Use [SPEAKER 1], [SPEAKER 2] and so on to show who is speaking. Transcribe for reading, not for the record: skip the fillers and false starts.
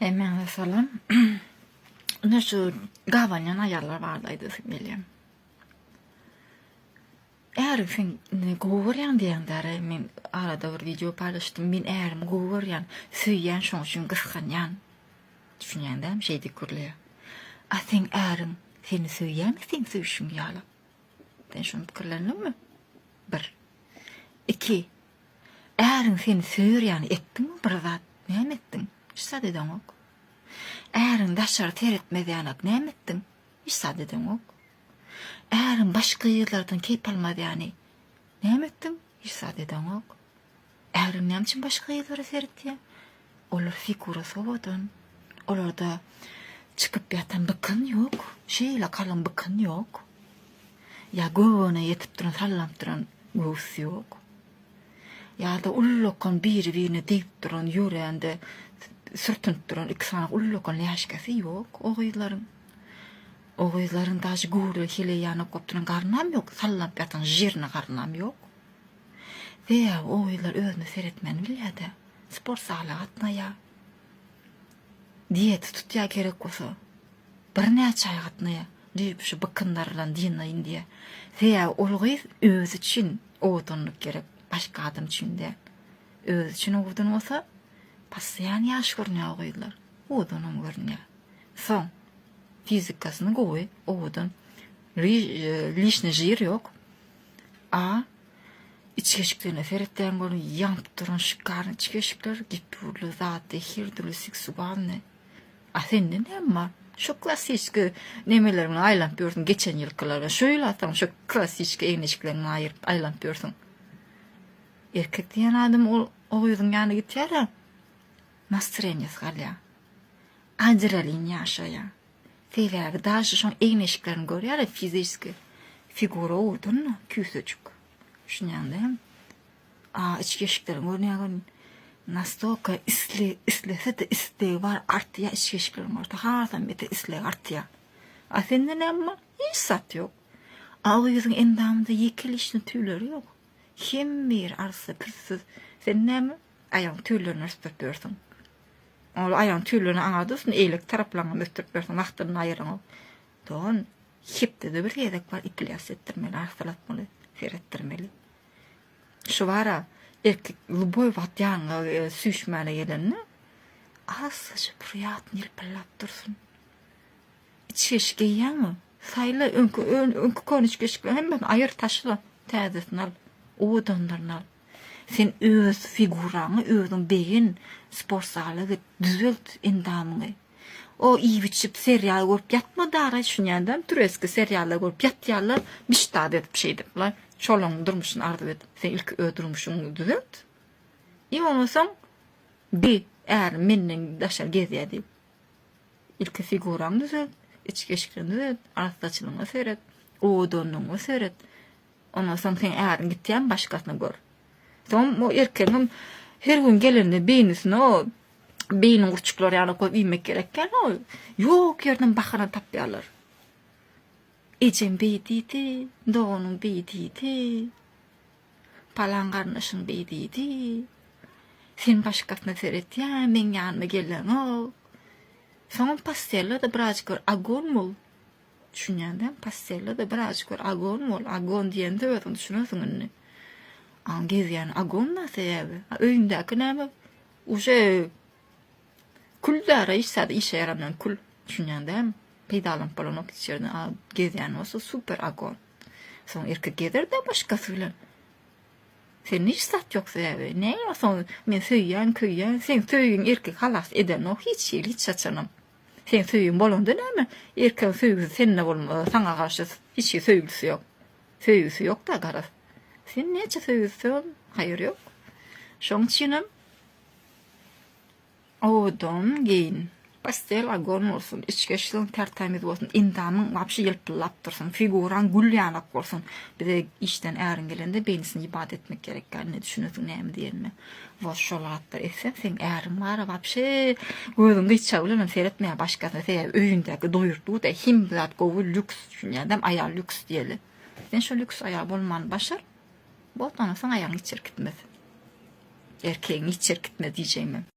[SPEAKER 1] Hemmäňize salam. Ine şu gabanýan aýallar barada aýdasym gelýär. Ärim sen indi gowy görýän diýýäň däre, men arada bir wideo paýlaşdym. Men ärimi gowy görýän, söýýän, şoň üçin gysganýan. Düşünýäň dämi şeýdip gürleýär. A seň äriň seni söýýärmi seň söýşüň ýaly? Sen şony pikirlendiňmi? Bir. Iki. Äriň seni söýer ýaly etdiňmi bir zat? Näme etdiň? Hiç zat edeňok. Äriň daşary seretmez ýalak näme etdiň? Hiç zat edeňok. Äriň başga gyzlardan keýp almaz ýaly näme etdiň? Hiç zat edeňok. Äriň näme üçin başga gyzlara seretýär? Olar figurasy owadan. Olarda çykyp ýatan bykyn ýok. Şeýle galyň bykyn ýok. Ýa göbegine ýetip duran, sallanyp duran göwüs ýok. Ýa-da ullakan biri-birine degip duran, ýörände sürtünip duran iki sany ullakan läşgesi ýok o gyzlaryň. O gyzlaryň daşy göwreli heleý ýanak bolup duran garnam ýok, sallanyp ýatan žirny garnam ýok. Sebäbi o gyzlar özüne seretmäni bilýär-de. Sport zala gatnaýar. Diýeta tutýar gerek bolsa. Birnäçe aý gatnaýar. Diýip şu bykynlar bilen dynaýyn diýýär. Sebäbi ol gyz özi üçin owadanlyk gerek, başga adam üçin däl. Özi üçin owadan bolsa, postoýan ýaş görünýär o gyzlar. Owadanam görünýär. Soň fizikasyny gowy, owadan. Lişni žir ýok. A Içki eşiklerine seretýän görün, ýanyp duran şikarny içki eşikler, gipürli zady, her dürli seksualny. A sende näme bar? Şo klassiçki nemeler bilen aýlanyp ýörsüň, geçen ýylkylar bilen. Şo ýyl alsaň şo klassiçki egin-eşikleriňi aýyryp aýlanyp ýörsüň. Erkek diýen adam ol o gyzyň ýanyna gitýär-ä, nastroýeniýasy galýar. Adrenalin ýaşaýar. Sebäbi daşy şoň egin-eşiklerini görýär-ä fiziski figura owadan-da, küýsejik. Düşünýäňdämi? A içki eşiklerini görýär görün. Nastolka isle, islese-de islegi bar artýar içki eşiklerini görse hasam beter islegi artýar. A sende näme bar? Hiç zat ýok. A o gyzyň endamynda ýeke lişni tüýleri ýok. Hemme ýeri arassa, pürsüz. Sen näme? Aýagyň tüýlerini ösdürip ýörsüň. Ol aýagyň tüýlerini aňa dursun, eýleki taraplaryňam ösdürip ýörsüň, wagtynda aýyraňok. Dogan, hepdede bir gezek bar epilýasiýa etdirmeli, arassalatmaly, seretdirmeli. Şu bara erkek luboý wagt ýanyňa e, süýşmäne gelende arassaja priýatny ýylpyldap dursun. Içki eşik geýýäňmi? Saýla öňki öňki köne içki eşikleri hemmesini aýyr taşla, täzesini al, owadanlaryny al. Sen öz figuraňy özüň begen, sport zala git, düzelt endamyňy. O iýip-içip serial görüp ýatma dara düşünýändämi tureski seriallar görüp ýatýarlar miştat edip şeýdip la şolaň durmuşyny arzuw edip sen ilki öz durmuşyňy düzelt i ondan soň bi ärim menden daşary gezýär diýip ilki figuraňy düzelt içki eşiklerini düzelt arassaçylygyňa seret owadanlygyňa seret Ondan soň seň äriň gitýämi başgasyny gör. Soň o erkegiňem her gün gelende beýnisine o beýni gurçuklar ýaly goýup iýmek gerek däl o ýok ýerden bahana tapýarlar. Ejem beý diýdi, doganyň beý diýdi, palan garyndaşyň beý diýdi. Sen başgasyna seretýäň, meň ýanyma geleňok. Soňam postelde birazjyk bir agon bol. Düşünýän däl, postelde-de birazjyk bir agon bol. Agon diýende özüň düşünersiň indi. Aň gezýän agon da sebäbi. A öýündäki näme? Uje kül däre hiç zat işe ýaramaýan kül. Düşünýän dälmi? Peýdalanyp bolanok hiç ýerden. A gezýän bolsa super agon. Soň erkek gezer-de başgasy bilen. Sende hiç zat ýok sebäbi. Näme soň men söýýän, köýýän, seň söýgiň erkek halas edenok hiç hili hiç haçanam. Seň söýgiň bolanda näme? Erkegiň söýgüsi sende bolmaz, saňa garşy hiç hili söýgüsi ýok. Söýgüsi ýok-da garaz. Sen näçe söýgüsem haýyr ýok. Şoň üçinem owadan geýin. Pastel agon bolsun, içki eşigiň ter-tämiz bolsun, endamyň wapşe ýylpyldap dursun, figuraň gül ýalak bolsun. Bize işden äriň gelende beýnisini ibat etmek gerek däl, indi düşünesiň näme diýenime. Wah şol zatlar etseň seň äriň bara wapşe gözüň gyýçagy bilenem seretmeýär başgasyna sebäbi öýündäki doýurtdy hemme zat gowy lýuks düşünýädäm aýal lýuks diýeli sen şo lýuks aýal bolmany başar bot ondan soň aýagyň hiç ýere gitmez erkegiň hiç ýere gitmez diýjegim.